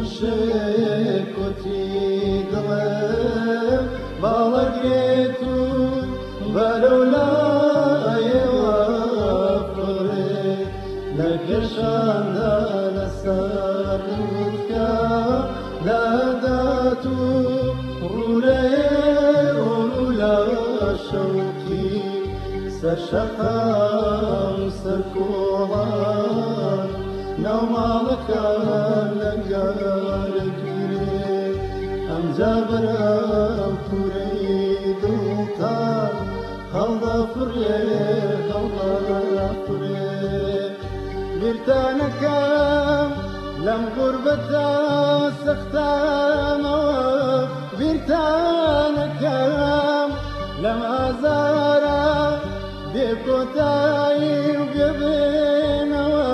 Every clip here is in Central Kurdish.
هەموو شەوێ کۆتری دڵم باڵەگرێت و بەرەو لایەوە فڕێ، لە پێشاندا لەسەر لووتکە لادات و ڕوو لە ئێوە ڕوو لە شەوقی سەر شەقام سەر کۆڵان ناو ماڵەکان لەنگەرەگیرێ. ئەمجا بەرەو کوورەی دڵتان هەڵدەفڕێ هەڵدەفڕێ. بیرتانەکەم لەم غوربەتە سەختامەوە، بیرتانەکەم لەم ئازارە بێکۆتایی و بێبێنەوە،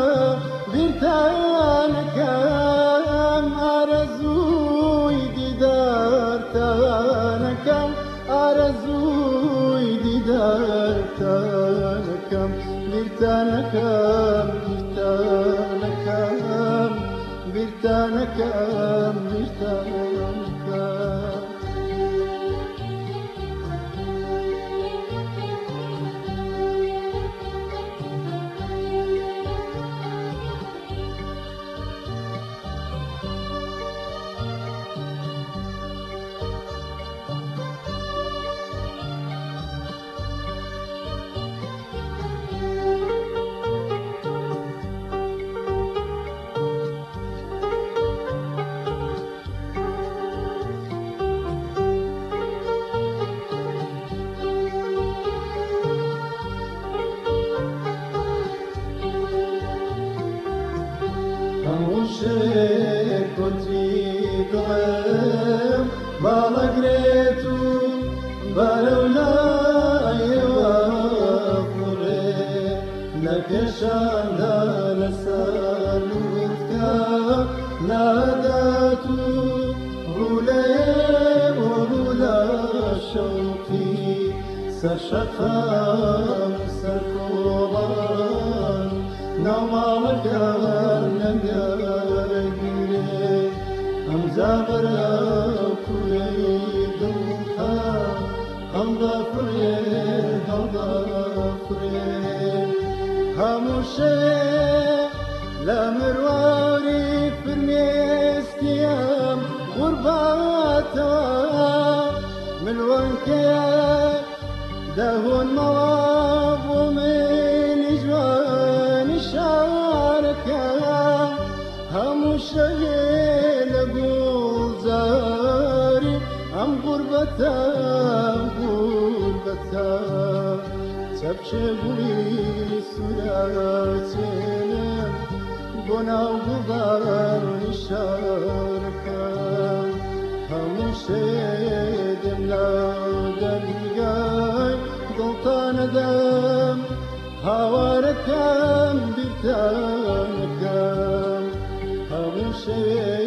بیرتانەکەم ئارەزووی دیدارتانەکەم، ئارەزووی دیدارتانەکەم، بیرتانەکەم بیرتانەکەم بیرتانەکەم بیرتانەکەم. هەموو شەوێ کۆتری دڵم باڵەگرێت و بەرەو لایەوە فڕێ، لە پێشاندا لەسەر لووتکە لادات و ڕوو لە ئێوە ڕوو لە شەوقی سەر شەقام سەر کۆڵان ناو ماڵەکان لەنگەرەگیرێ. ئەمجا بەرەو کوورەی دڵتان هەڵدەفڕێ هەڵدەفڕێ. هەموو شەوێ لە مرواری فرمێسکیم غورباتەوە، ملوانکەیە دەهۆنمەوە بۆ منی جوانی شارەکە. هەموو شەوێ لە گوڵزاری ئەم غوربەتە غوربەتە چەپچێ گوڵی سوورەچێنم بۆ ناو گوڵدانی شارەکە. هەموو شەوێ دێم لە دەرگای دڵتانەدەم، هاوارەکەم بیرتانەکەم. هەموو شەوێ